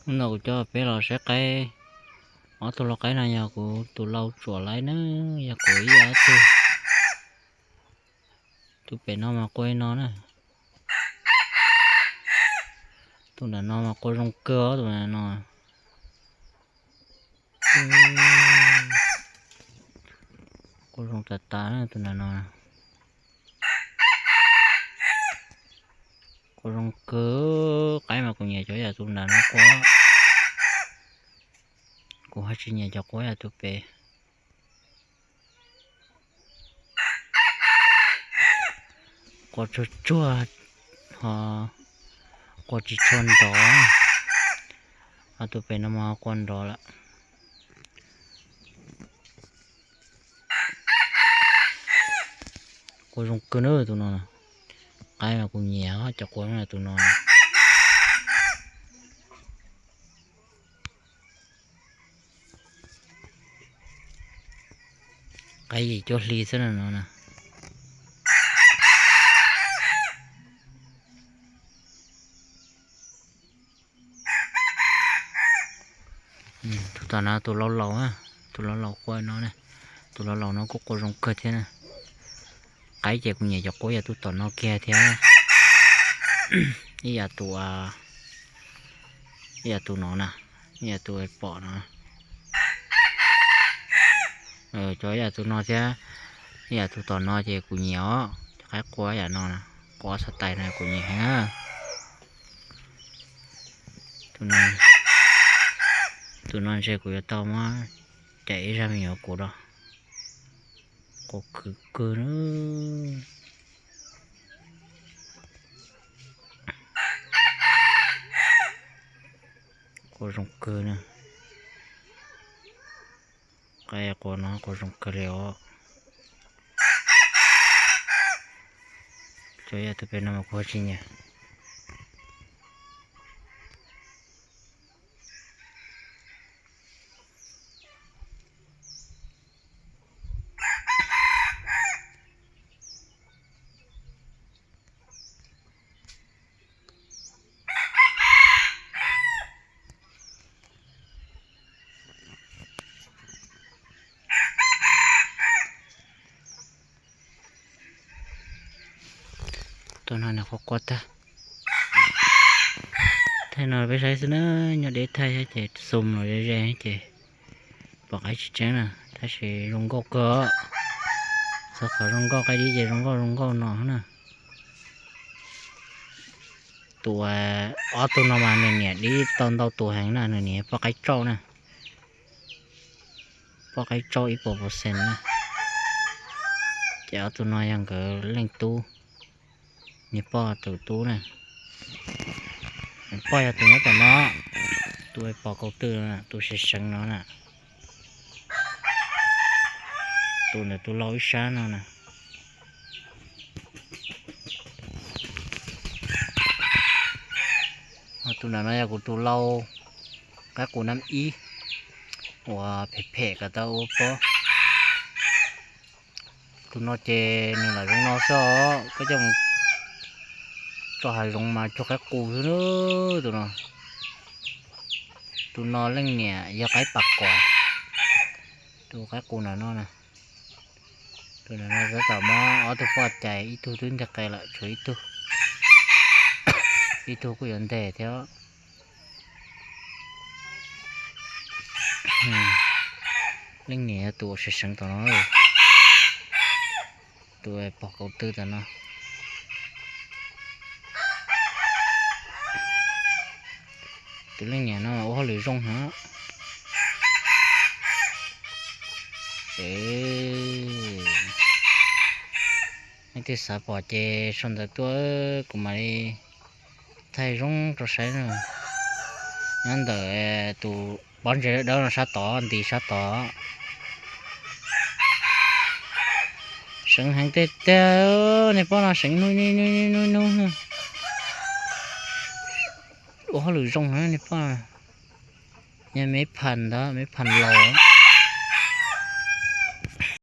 Hnub no kuv coj peb los saib qaib, ob tug lau qaib no yog kuv tus lau tsuam lawm na, yog kuv ib yam ob tug. Tus pem no mas qua li no na. Tus nram no mas qua zoo kawg os, tus nram no. Qua zoo tas tas na tus nram no. Qua zoo kawg, qaib mas kuv nyiam cov yam tus nram no qua. Kuv ho tsis nyiam cov qua yam tus pem. Qua tsuag tsuag, ho qua tsis tshua nrov. Ho tus pem no mas qua nrov lawm. Qua zoo kawg na tus no. Qaib mas kuv nyiam cov qua tus no. Qaib yim cuaj hli xwb no na. Tus tom no tus lau laus, tus lau laus qua no, tus lau laus no kuj qua zoo kawg thiab na. Qaib ces kuv nyiam cov qua yam tus tom no kiag thiab. Ib yam tus, ib yam tus no na, ib yam tus pom no. Cov ib yam tus no thiab, ib yam tus tom no ces kuv nyiam os, cov qaib qua yam no na, qua xav tais no kuv nyiam heev. Tus no ntshe kuv yuav tau muab cais ib zaj me nyuam kuv rau. Qua khwv kawg na. Qua zoo kawg na. Qaib qua no qua zoo kawg li os. Cov yam tus pem no mas kuv tsis nyiam. Tus no nws qua qua tag. Thaij no peb saib xwb na, nyob deb thaij ces xum los ze ze ces pom qaib tsis tseeb na, tab sis zoo nkauj kawg. Txog qhov zoo nkauj qaib dib ces zoo nkauj zoo nkauj no na. Tus, ob tug no mas nws niam dib tau ntau tus heev na, nws niam poj qaib tsauj na. Poj qaib tsauj ib puas percent na. Ces ob tug no yog nkawd leej tub, niag poj tus tub na. Poj yog tus nyob tom no, tus pom kaus twg, tus seev seev no na. Tus ntawm tus lau ib sab no na. Ho tus nram no yog kuv tus lau qaib qus nab ib uas phem phem kom tau ua pob. Tus no ces nws lam zoo no xwb os, koj coj mus tso hav zoov mas cuag qaib qus xwb tus no. Tus no leej niam yog qaib pas kom, tus qaib qus nram no na. Tus nram no tab tom muab ob tug poj cais, ib tug twb nteg qe lawm, tshuav ib tug, ib tug kuj yuav nteg thiab. Leej niam yog tus seev seev tom no, tus pom kaus twg tom no. Tus leej niam no ua hauj lwm zoo heev. Leej twg xav pom ces sau ntawv tuaj kuv mam li thaij zoo rau saib na. Nyob ntawm tus pob ntseg dawb dawb no sab tod, nti sab tod. Seev heev tiag tiag, niag poj no seev nub nub nub nub. Ua hauj lwm zoo na niag poj. Yog me pham ntawd, me pham laus.